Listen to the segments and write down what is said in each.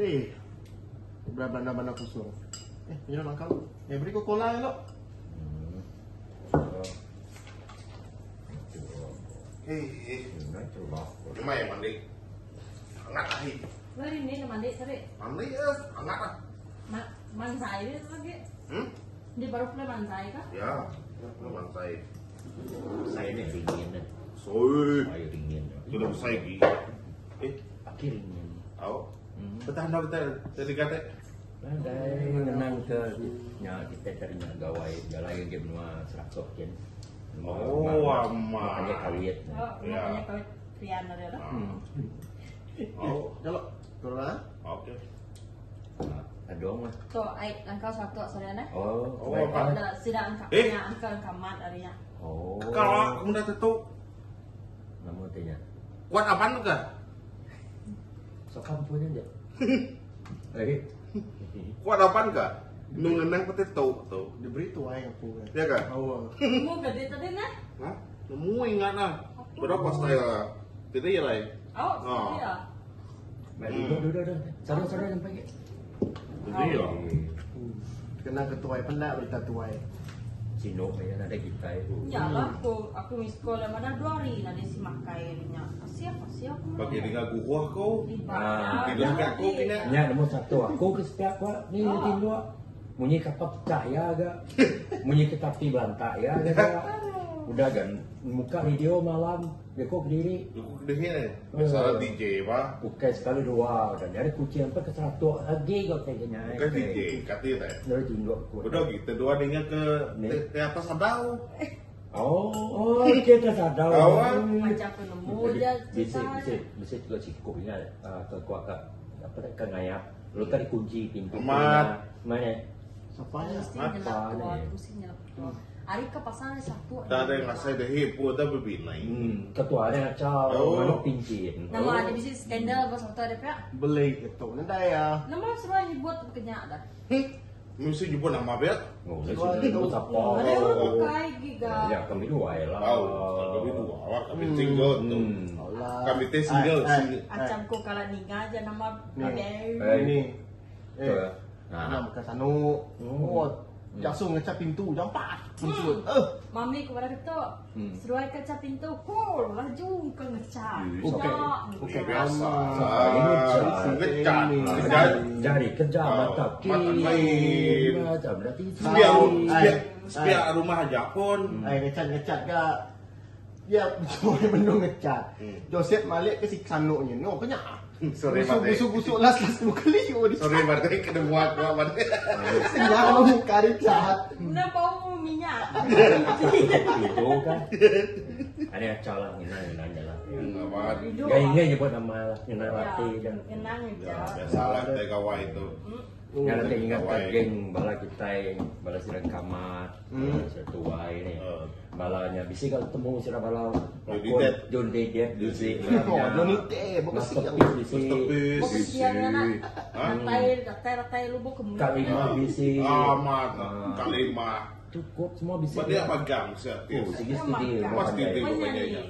Eh. Beranda-banda kusung. Eh, minum langkau. Eh, beri ko cola elok. Eh, eh. Cuma ya mandi. Hangat ahi. Mari ni mandi tadi. Mandi eh, hangat ah. Ma manzai dia lagi. Hmm? Dia baru pula manzai kah? Ya, pula manzai. Saya ni ringin eh. Soi. Saya ringin. Sudah besar lagi. Eh, Akhir ringin. Au. Betah dah kita jadi kata. Nadai ngenang ke nya kita tadi nya gawai jalai agi menua Seratok kin. Oh, amat. Makanya kawit. Oh, Ya. makanya kawit Rian ada lah. Hmm. Oh, Jalok. Turun ah. okey. Adong lah. Tu ai langkau satu saudara. Oh, Oh, baik. apa? Dah sida angka Eh. nya angka kamat ari nya. Oh. Kalau kamu dah tentu Nama tanya. kuat apaan tu kah? So kamu punya je. Eh. Kuat apaan kah? Nung ngenang peti tu tu. Diberi tuai aku kan. Ya kah? Oh. Nemu ke dia tadi nah? Hah? Nemu ingat lah. Berapa saya? Tidak ya lah. Oh, Oh. dia. Baik, duduk, duduk, duduk. Sadar, sadar sampai ke. Tidak ya. Hmm. Kena ketuai pendak berita tuai. Sino kaya ada kita itu. Ya lah, aku aku miss call lah mana dua hari lah dia si makai nya. Siapa siapa. Bagi dengan guhah kau. Ah. Tidur dekat aku kena. Nya nombor satu aku ke setiap kuat ni oh. tinduk. Munyi kapal pecah ya agak. Munyi ketapi belantak ya agak. Udah kan muka video malam dia kok kediri. Aku kedihnya ni. Salah DJ pak. Bukan sekali dua dan ada kucing sampai ke seratus lagi kau kayaknya. Bukan DJ, kata dia tak. Dari tinduk aku. Udah gitu dua dengan ke di atas sadau. Oh, oh kita sadar. Awal. Macam aku nemu je Bisa, cerita. bisa, bisa juga cukup ingat ah, ke kuat ke apa tak ke ngayap. Lu tadi kunci pintu. Amat. Mana? Siapa ya? Mesti nyelap Apa tua, ni? mesti nyelap tua. Hari ke pasar ada satu. Tak ada yang rasa dah pun dah berbinai. Hmm, ketua ada kacau, Oh. mana pincin. Nama ada bisi skandal bos satu ada pihak. Beli itu. Nanti ya. Nama suruh yang buat bekerja dah. Mesti jumpa nama bet. Oh, lah sudah itu siapa? Ada orang pakai giga. Ya, kami dua lah. Tahu, kami dua awak kami single tu. Hmm. Allah. Kami teh single, Ai, ai, single. ai. Acam ko kalau ninga aja nama Ni. ada. Eh. Ini. Eh. Eh. Nah. Nama ke sanu. Hmm. Oh, langsung ngecat pintu jampat. Maksud. Eh. Mami kepada ketua, Hmm. seruai kaca pintu, hol laju ke ngecat. Okey. Okey, Okey. biasa. Ini Ngecat, ngecat. Jari kerja Oh, mata mata lain. Macam berarti. Sepiak, Ai. sepiak, sepiak rumah aja pun. Ai ngecat ngecat ke. Ya, cuma benda ngecat. Hmm. Joseph Malik ke si sanuknya. No, kena. Sorry, Mate. Busuk busuk las las muka liu di. Sorry, Mate, kena buat gua, Mate. Sehingga kalau muka dicat. Kenapa bau minyak? Itu kan. Ada acara lah, ngenang ngenang je lah. Amat. Hidup. Gak ingat je buat nama lah, ngenang latih dan. Ngenang Ya, aja. biasalah teh gawai itu. Yang nanti ingat Gawai. kan geng bala kita bala sidang kamat, bala sidang tuai ni. Eh. Balanya bisa kalau temu sira bala Johnny lakon, Depp. Johnny Depp bisi. Oh, Johnny Depp, bukan siang. Masterpiece bisi. Masterpiece. Bok siang anak. Hah? Ratai, ratai, ratai lubuk ke Kak Lima bisi. Amat, Ah. Kak Lima. Cukup semua bisi. Berarti apa gang sih? Oh, segi studi. Pasti pandai. itu. Banyak.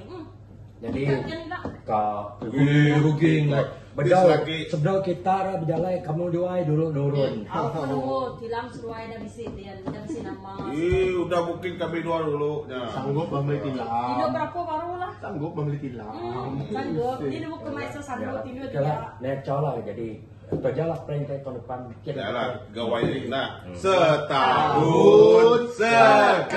Jadi Kan nak. ka rugi rugi nggak. Bedau Bis lagi. sebelum kita dah berjalan kamu dua dulu nurun. Aku nunggu tilam seruai dah bisi dia, dah bisi nama. Ih, udah booking kami dua dulu. Ya. Sanggup membeli Tidur tilam. berapa baru lah. Sanggup membeli tilam. Hmm, sanggup. Dia nunggu kemai sanggup tidur dia. Nah, lah jadi itu aja lah plan kita tahun depan. Ya lah, gawai ini. Nah, setahun sekali.